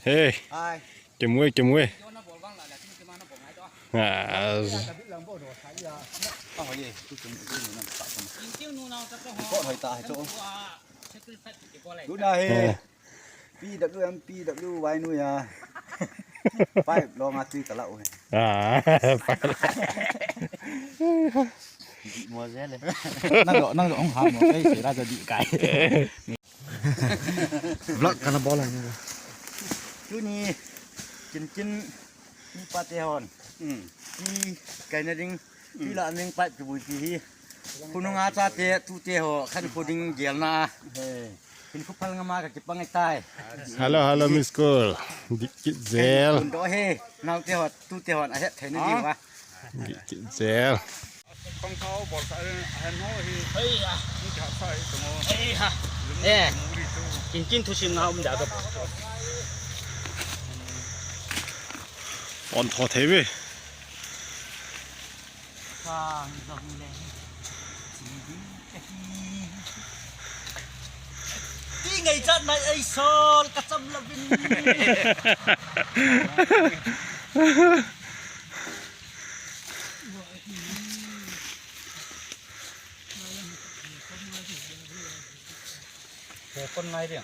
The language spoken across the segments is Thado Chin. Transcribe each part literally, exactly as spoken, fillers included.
Hey, kimui, kimui. Ah, Luna he. Ah. P W M, P W Y nu ya. Five long a tui kala u he. Ah, five. Mo je le. Nang lo, nang lo hong ham mo, kai se la jo di kai. Vlog kana bol a ni. Tuni, kin kin, ni pa te hon. Hmm. Ni, kai na ding. Tui la meng pipe kibui pi hi. Khonung a chate, tute ho, khankho ding gelna. Hinkho phal ngam a kakipang e tai. Hello, hello, Miss Cool. Dih kit jel. Khun do he, naote ho, tute ho, ahet thei na diu a. Dih kit jel. Pangkao bol sa, eh, ahen ho hi. Hei ha. Ni kha sa hi tong ho. Hei ha. Eh. Muri tu. Kin kin thusim na um da to. On tho thei ve. Sang jong le. Ti ngai chat nai ai sol ka cham la vin. Kon ngai dia.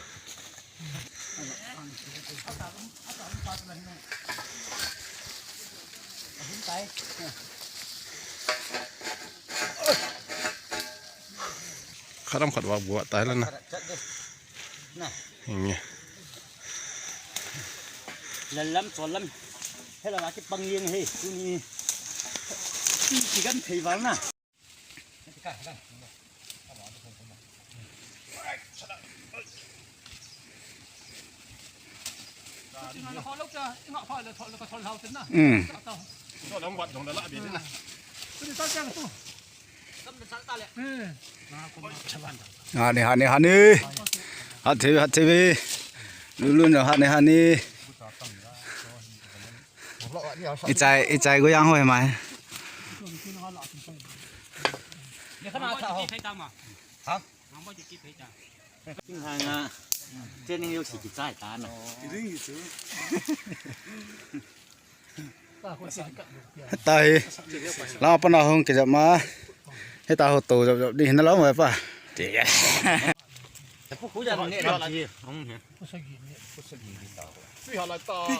Kharam khat wa buat tai la na. Inge. Lalam cholam. Hela la ki pang liang he. Tuni. Ki gan thei wal na. Hani, hani, hani. Hat thei ve, hat thei ve. Lulun hat ni, hani. Ichai, ichai go yang hoi mai. Hang a, training yo si kichai ta na. Tahi, la pa na hung kijap ma. Heta ho to jap jap ni na lo ma pa. Pi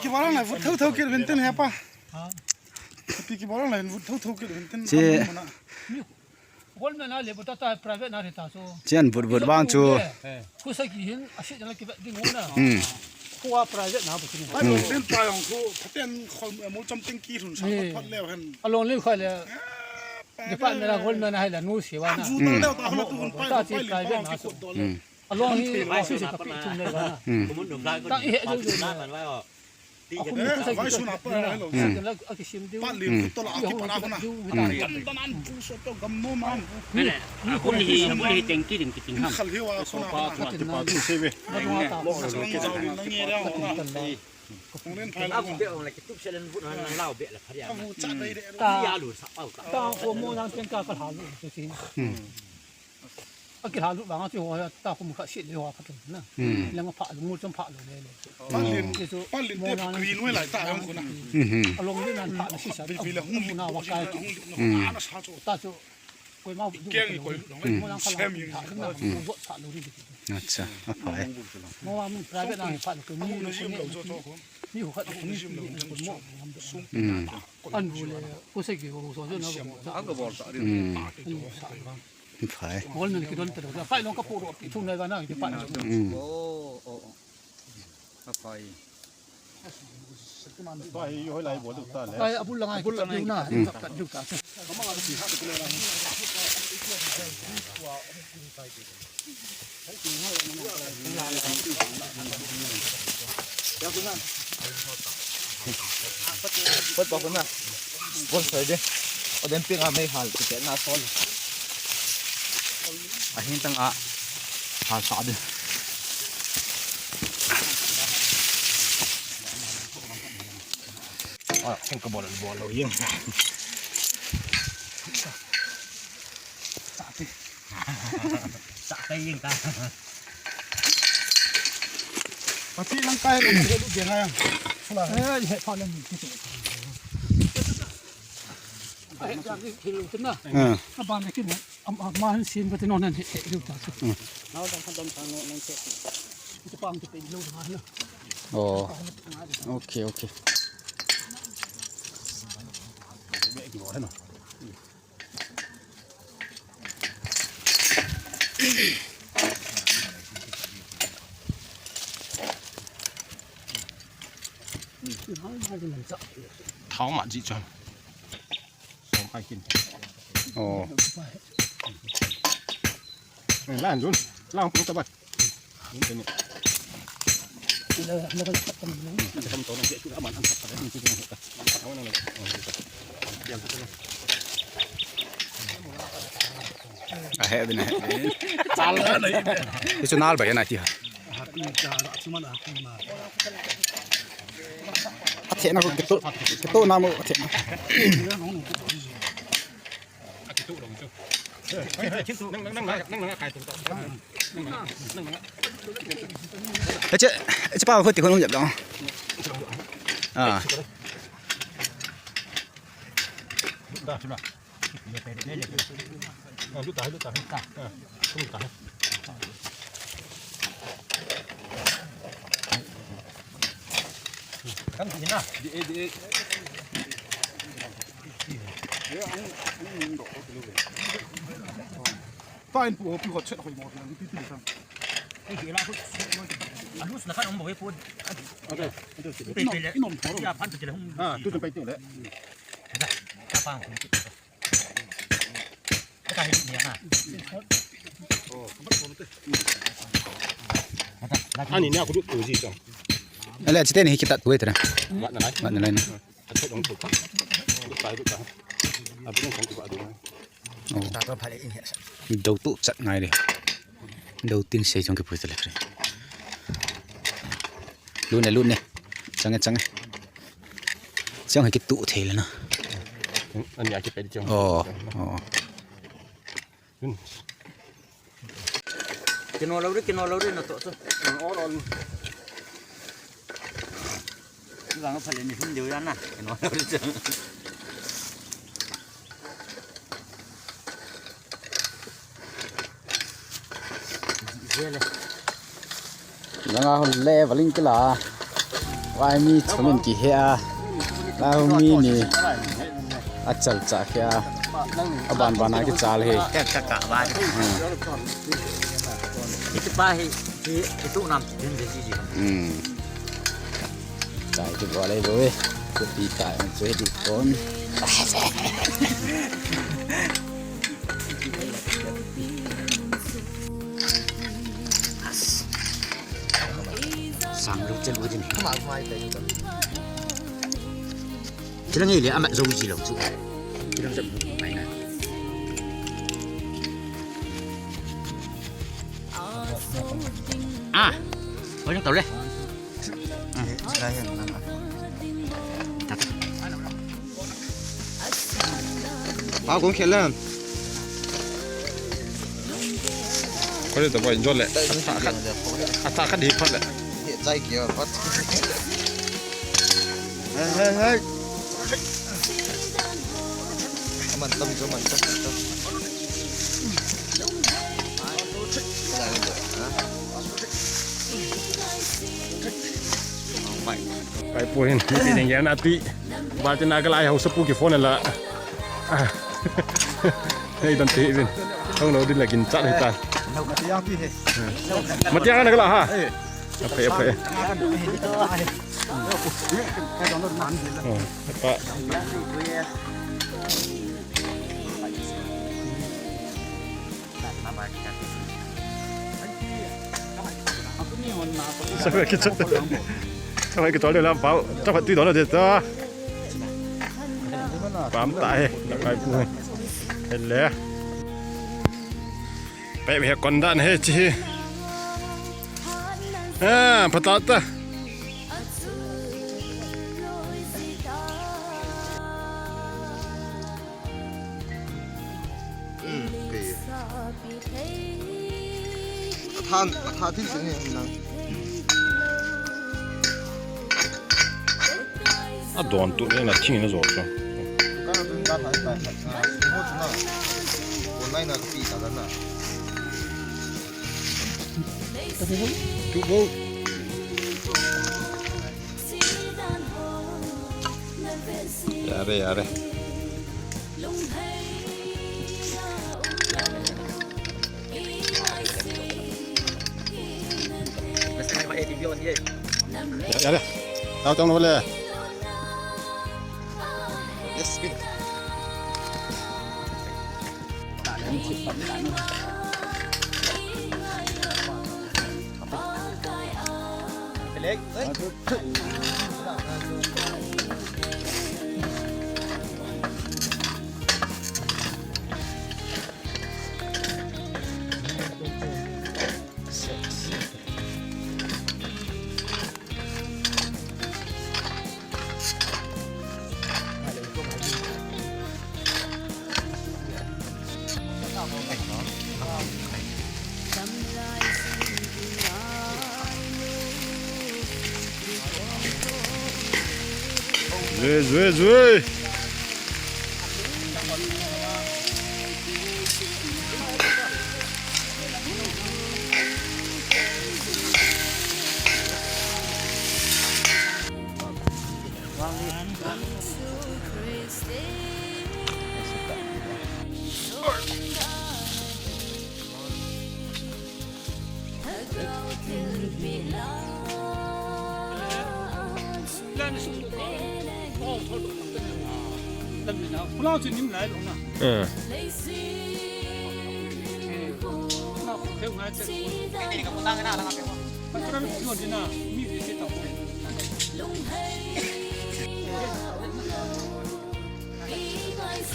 kibarang lai vut thou thou kit uvin tin he pa. Pi kibarang lai vut thou thou kit uvin tin. Chi. Government na le buta ta private na reta so. Chian but but bang chu. Khosagi hin a sit na kivet ding na. Hmm. Khua private na bu ni. Ai lo den pa yong khu phaten khol mo cham teng ki run sa phat leo hen. Along le kha le. Department na government na hai la nu sewa na. Vu ta leo ta hon tu hun pa. Ta chi private na so. Hmm. Along hi vai su se ka pi thum le ba na. Hmm. Ta i he ju ju na. Vai su na pa na lo. Sa la a kisim diu. Pa lim to la a ki pa na ko na. Gam da nan pu so to gam no man. Ni ni ko ni hi mo hi teng ki ding ki ting ham. Khal hi wa ko na. Pa pa tu se ve. Ko len phai la. Aku be ong la ki tup se len bu na lao be la pharia. Aku cha dai de. Ta ya lu sa pau ta. Ta ko mo nang teng ka ka ha lu se si. A kilha lut vang a chu ho ta kum kha sit le ho pha tum na. Hmm. Leng pha lu mu chom pha lu le le. Palin, palin te green we lai ta ang ko na. Hmm. Along le nan pha na si sa. Bi bi le hung na wa kai. Hmm. Ta chu koi mau du. Keng koi lu. Mo lang kha la. Sem yin. Pha na. Mo pha lu ri. Acha, a phai. Mo wa mun private na pha lu ko ni. Ni ho kha ni. Mo. Hmm. An bu le ko se ki ho so so na ko. Ang ko bol ta ri. Hmm. Phai. Bol men ki don te do. Phai long ka pu ro pi thum nai ba na ki phai. Hmm. Oh, oh, oh. Phai. Phai, yo lai bol ta le. Phai, a bul la ngai, bul la ngai na. Hmm. Ka ju ka. Phot pa ko na. Sponsor de. O den ping a mei hal, ti na sol. A hin tang a hal sa de. A, kung ka bol, bol lo yin. Sa te. Sa te yin ka. Pati nang kai nang he lu dia ngai. Pula. Eh, he pha le ni ti. Ai, ja ni thil u tina. Ah. Ka ban le kin. Am, am, man sin ba ti non nan he, he lu ta. Hmm. Nau dang kan dang sang no nang che. Ti pang ti pe lu ma na. Oh. Okay, okay. Thao ma ji chon. Som hai kin. Oh. Lan jun. Lang pung ta ba. A he bin a he. Chal na ni. Isu nal ba ya na ti ha. A the na ko kito, kito na mo a the na. Eche, eche pa ko ti ko nung jap dong. Ah. Kan ti na. Di e, di e. Fine, pu, pu, hot set, hoi mo, pi, pi, pi, sang. Ei, la, pu. Alus na kan om bo, pu. Ade, ade, ade. Pe, pe, le. Inom, inom, thoro. Ya, pan, pe, le, hum. Ah, tu, tu, pe, tu, le. Ka pang, pu, pu. Ka hi ni na. Oh. Ani ni aku duk uji sang. Ala, chite ni kita tu, itra. Mat na lai. Mat na lai na. Dou tu chat ngai de. Dou tin sei jong kipui tale. Lut ne, lut ne. Chang e, chang e. Chang e kitu thei le na. Ani a kipe di chang. Oh, oh. Kino lo ri, kino lo ri na to so. Ol, ol. Vang phale ni hum deu ya na. Kino lo ri. Langa hon le valing kila. Vai mi thumin kihe a. Lau mi ni. A chal cha kia. A ban ban a kichal he. Ka, ka, ka, ban. Hmm. Iti pa hi, ki, itu nam, din de ji ji. Hmm. Chai tu bole bo e. Ko pi ta, chai di kon. Sang lu chen lu jin. Kama mai pe. Chilang ile ama zo ji lo chu. Chilang jam mai na. Ah. Oi, tau le. Pau kong khel le. Koi le to boy jol le. Atha khat. Atha khat hi phat le. Chai kio pat. Hey, hey, hey. Aman tam jo man tam tam. Pai pu hin, mi ti ding yan ati. Ba ti na ka lai hausa pu ki phone la. Ah. Hei, don ti vin. Hong lo di la gin chat hei ta. Matiang na ka la ha. Ape, ape. Oh, apa. Sabe ke chot. Sabe ke chot le lam pau. Chapa tu don de ta. Pam ta he. Kai pu. Hele. Pe he kon dan he chi. Ah, patata. Hmm, okay. Athan, atha thil sini nang. A don tu le na thing na zo chu. Ka na tun ka thai ta ta. Mo chu na. Ko nai na ka pi ta na. Tu bo. Yare, yare. Yare. Tao tong le. Yes, good. Zui, zui, zui. Pulau chu nim lai lo na. Eh. Na ko theu ngai che. Ni ka ko na na la ka pe. Pa ko na ko ni na mi ni che ta ko.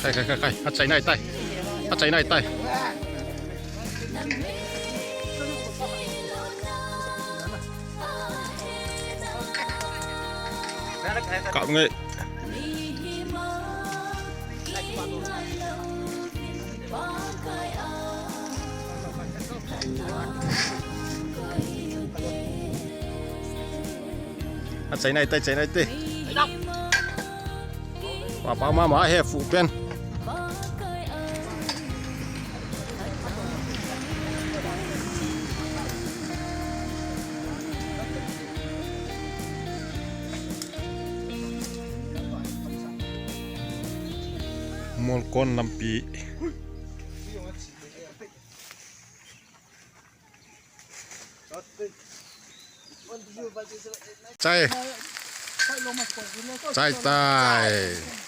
Khai, khai, khai, khai. Achai nai tai. Achai nai tai. Kap ngai. Achai nai tai, chai nai tai. Wa pa ma ma he fu pen. Molkon lampi. Chai. Chai tai.